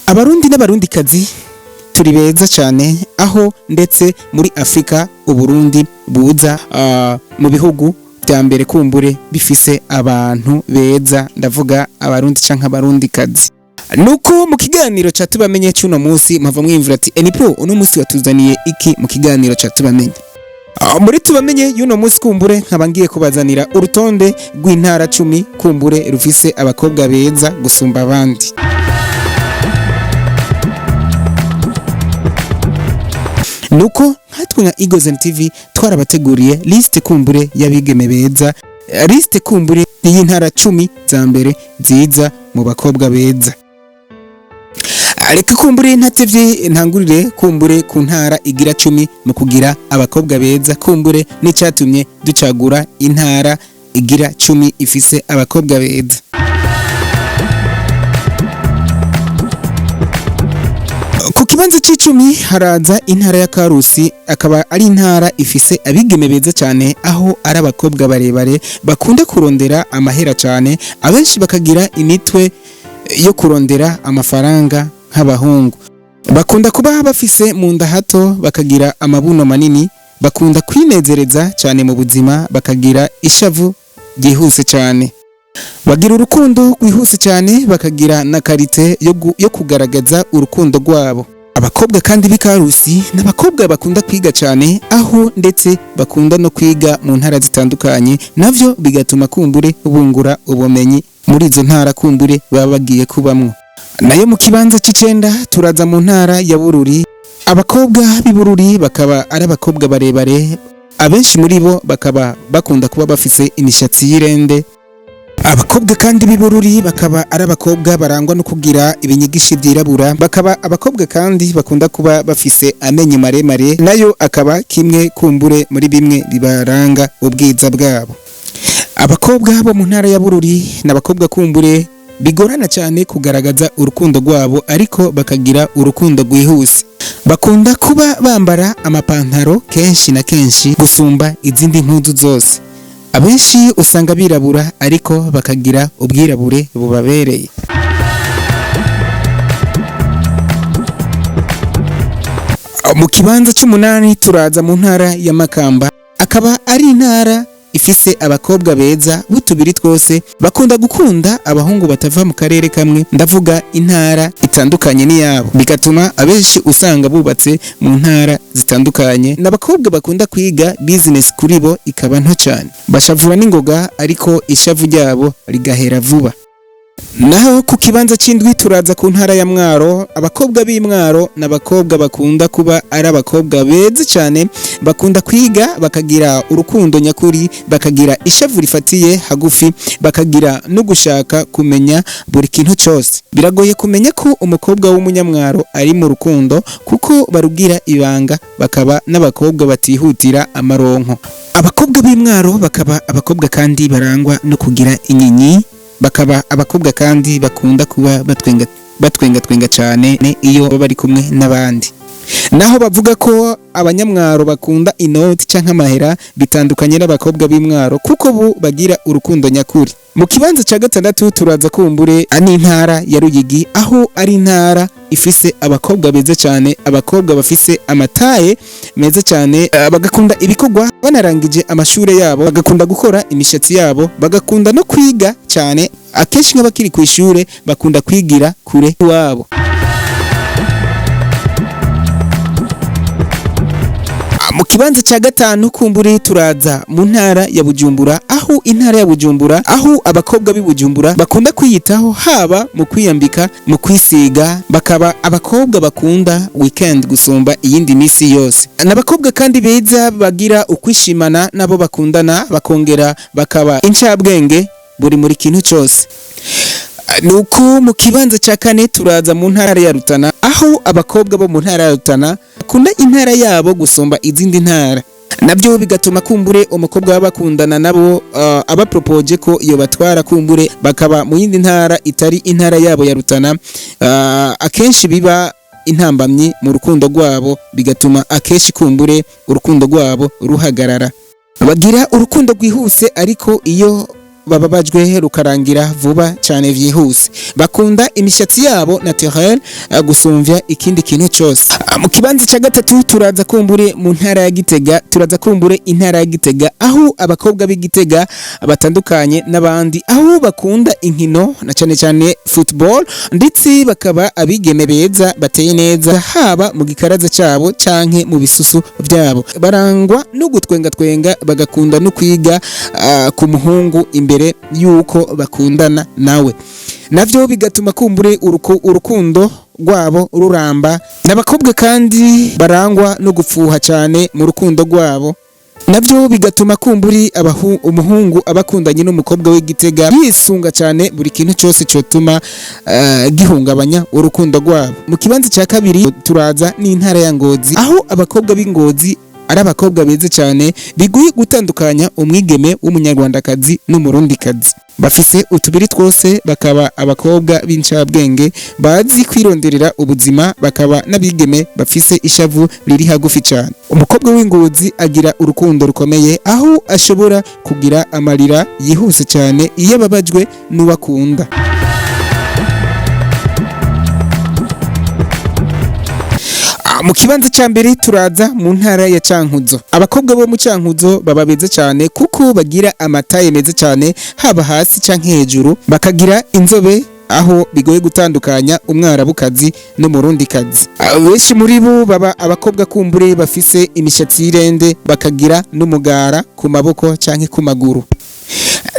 Abarundi n'Abarundikazi turi beza cyane, aho ndetse muri Afrika Uburundi buza mu bihugu bya mbere kumbure bifise abantu beza, ndavuga Abarundi canke Abarundikazi. Nuko mu kiganiro ca Tubamenye cy'uno munsi mpava mwimvura ati: "Enipro, uno munsi watuzaniye iki mu kiganiro ca Tubamenye?" Muri Tubamenye y'uno munsi kumbure nkaba ngiye kubazanira urutonde rw'intara 10 kumbure rufise abakobwa beza gusumba abandi. Nuko nkatwe nka Eagles TV twarabateguriye liste kumbure y'abigeme beza, liste kumbure y'intara 10 za mbere ziza mu bakobwa beza. Reka kumbure ntatevye ntangurire kumbure ku ntara igira 10 mu kugira abakobwa beza, kumbure n'icatumye ducagura intara igira 10 ifise abakobwa beza. Ku kibanza c'icumi haraza intara ya Karusi, akaba ari intara ifise abigeme beza cyane, aho ari abakobwa barebare bakunda kurondera amahera cyane, abenshi bakagira imitwe yo kurondera amafaranga nk'abahungu. Bakunda kuba bafise mu nda hato, bakagira amabuno manini, bakunda kwinezereza cyane mu buzima, bakagira ishavu ryihuse cyane, bagira urukundo rwihuse cyane, bakagira na qualité yo kugaragaza urukundo rwabo. Abakobwa kandi b'Ikarusi ni abakobwa bakunda kwiga cyane, aho ndetse bakunda no kwiga mu ntara zitandukanye, navyo bigatuma kumbure bungura ubumenyi muri izo ntara kumbure baba bagiye kubamwo. Nayo mu kibanza c'icenda turaza mu ntara ya Bururi. Abakobwa b'i Bururi bakaba ari abakobwa barebare, abenshi muri bo bakaba bakunda kuba bafise imishatsi y'irende. Abakobwa kandi b'i Bururi bakaba ari abakobwa barangwa no kugira ibinyigishi vyirabura, bakaba abakobwa kandi bakunda kuba bafise amenyo maremare, nayo akaba kimwe kumbure muri bimwe bibaranga ubwiza bwabo. Abakobwa bo mu ntara ya Bururi ni abakobwa kumbure bigorana cyane kugaragaza urukundo rwabo, ariko bakagira urukundo rwihuse. Bakunda kuba bambara amapantaro kenshi na kenshi gusumba izindi mpuzu zose. Abenshi usanga birabura, ariko bakagira ubwirabure bubabereye. Mu kibanza c'umunani turaza mu ntara ya Makamba, akaba ari intara ifise abakobwa beza b'utubiri twose, bakunda gukunda abahungu batava mu karere kamwe, ndavuga intara itandukanye n'iyabo, bigatuma abenshi usanga bubatse mu ntara zitandukanye. N'abakobwa bakunda kwiga, business kuri bo ikaba nto cyane, bashavura n'ingoga ariko ishavu ryabo rigahera vuba. Naho ku kibanza c'indwi turaza ku ntara ya Mwaro. Abakobwa b'i Mwaro ni abakobwa bakunda kuba ari abakobwa beza cyane, bakunda kwiga, bakagira urukundo nyakuri, bakagira ishavu rifatiye hagufi, bakagira no gushaka kumenya buri kintu cyose. Biragoye kumenya ko umukobwa w'umunyamwaro ari mu rukundo kuko barugira ibanga, bakaba n'abakobwa batihutira amaronko. Abakobwa b'i Mwaro bakaba abakobwa kandi barangwa no kugira inyenyi, bakaba abakobwa kandi bakunda kuba batwenga batwenga twenga cyane iyo bari kumwe n'abandi. Naho bavuga ko abanyamwaro bakunda inoti canke amahera, bitandukanye n'abakobwa b'i Mwaro kuko bo bagira urukundo nyakuri. Mu kibanza ca gatandatu turaza kumbure n'intara ya Ruyigi, aho ari intara ifise abakobwa beza cyane, abakobwa bafise amataye meza cyane, bagakunda ibikorwa banarangije amashure yabo, bagakunda gukora imishatsi yabo, bagakunda no kwiga cyane, akenshi nk'abakiri ku ishure bakunda kwigira kure iwabo. Mu kibanza cya gatanu kumbure turaza mu ntara ya Bujumbura, aho intara ya Bujumbura, aho abakobwa b'i Bujumbura bakunda kwiyitaho haba mu kwiyambika, mu kwisiga, bakaba abakobwa bakunda weekend gusumba iyindi misi yose. N'abakobwa kandi beza bagira ukwishimana nabo bakundana, bakongera bakaba incabwenge buri muri kintu cyose. Nuko mu kibanza cya kane turaza mu ntara ya Rutana, aho abakobwa bo mu ntara ya Rutana bakunda intara yabo gusumba izindi ntara, nabyo bigatuma kumbure umukobwa baba bakundana nabo abapropoje ko iyo batwara kumbure bakaba mu yindi ntara itari intara yabo ya Rutana, akenshi biba intambamyi mu rukundo rwabo, bigatuma akenshi kumbure urukundo rwabo ruhagarara. Bagira urukundo rwihuse, ariko iyo Bababajwe rukarangira vuba cyane vyihuse. Bakunda imishatsi yabo naturel gusumvya ikindi kintu cyose. Mu kibanza cya gatatu turaza kumbure mu ntara ya Gitega, turaza kumbure intara ya Gitega, aho abakobwa b'Igitega batandukanye n'abandi, aho bakunda inkino na cyane cyane football, ndetse bakaba abigeme beza bateye neza, haba mu gikaraza cyabo canke mu bisusu byabo. Barangwa no gutwenga twenga, bagakunda no kwiga ku muhungu imbere yuko bakundana nawe, navyo bigatuma kumbure urukundo rwabo ruramba. N'abakobwa kandi barangwa no gupfuha cyane mu rukundo rwabo, navyo bigatuma kumburi umuhungu abakundanye n'umukobwa w'Igitega yisunga cyane buri kintu cyose cyotuma gihungabanya urukundo rwabo. Mu kibanza cya kabiri turaza n'intara ya Ngozi, aho abakobwa b'Ingozi ari abakobwa beza cyane, bigoye gutandukanya umwigeme w'Umunyarwandakazi n'Umurundikazi. Bafise utubiri twose, bakaba abakobwa b'incabwenge bazi kwironderera ubuzima, bakaba n'abigeme bafise ishavu riri hagufi cyane. Umukobwa w'Ingozi agira urukundo rukomeye, aho ashobora kugira amarira yihuse cyane iyo ababajwe n'uwakunda. Mu kibanza cya mbere turaza mu ntara ya Cankuzo. Abakobwa bo mu Cankuzo baba beza cyane, kuko bagira amataye meza cyane, haba hasi canke hejuru, bakagira inzobe, aho bigoye gutandukanya Umwarabukazi n'Umurundikazi. Benshi muri bo baba abakobwa kumbure bafise imishatsi y'irende, bakagira n'umugara ku maboko canke ku maguru.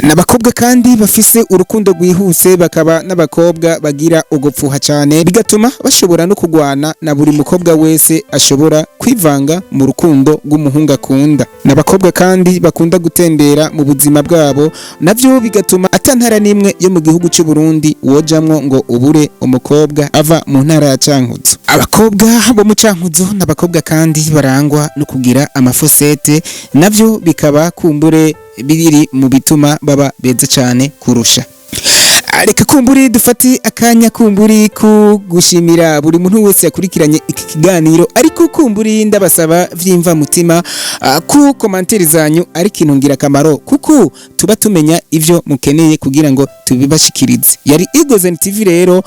N'abakobwa kandi bafise urukundo rwihuse, bakaba n'abakobwa bagira ugupfuha cyane, bigatuma bashobora no kugwana na buri mukobwa wese ashobora kwivanga mu rukundo rw'umuhungu akunda. N'abakobwa kandi bakunda gutembera mu buzima bwabo, navyo bigatuma ata ntara n'imwe yo mu gihugu cy'u Burundi wojamwo ngo ubure umukobwa ava mu ntara ya Cankuzo. Abakobwa bo mu Cankuzo n'abakobwa kandi barangwa no kugira amafosete, navyo bikaba kumbure biri mu bituma baba beza cyane kurusha. Reka kumburi dufate akanya kumburi ku gushimira buri muntu wese yakurikiranye iki kiganiro, ariko kumburi ndabasaba vyimva mutima ku commentaire zanyu ari ikintu ngirakamaro, kuko tuba tumenya ivyo mukeneye kugira ngo tubibashikirize. Yari Eagles TV rero,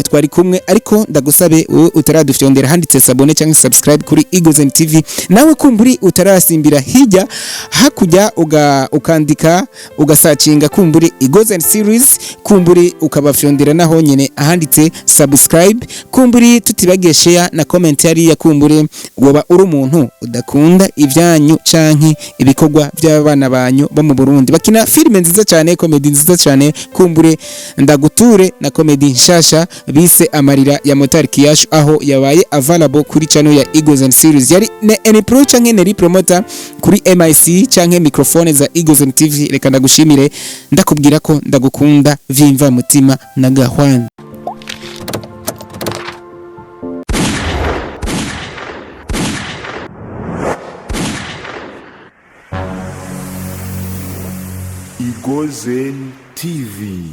twari kumwe, ariko ndagusabe wowe utaradufyondera handitse s'abonner cyangwa subscribe kuri Eagles TV, nawe kumburi utarasimbira hirya hakurya ukandika ugasacinga kumburi Eagles Series, kumburi ukabafyondera naho nyene ahanditse subscribe, kumburi tutibagiye share na comment hariya. Kumburi woba uri umuntu udakunda ivyanyu canke ibikorwa by'abana banyu bo mu Burundi bakina filime nziza cyane, comedy nziza cyane, kumbure ndaguture na comedy nshasha bise Amarira ya Motari Kiyashu, aho yabaye available kuri channel ya Eagles and Series. Yari ne Any Pro canke Neri Promoter kuri MIC canke microphone za Eagles and TV. Reka ndagushimire, ndakubwira ko ndagukunda vimva mutima na gahwana. Igozen TV.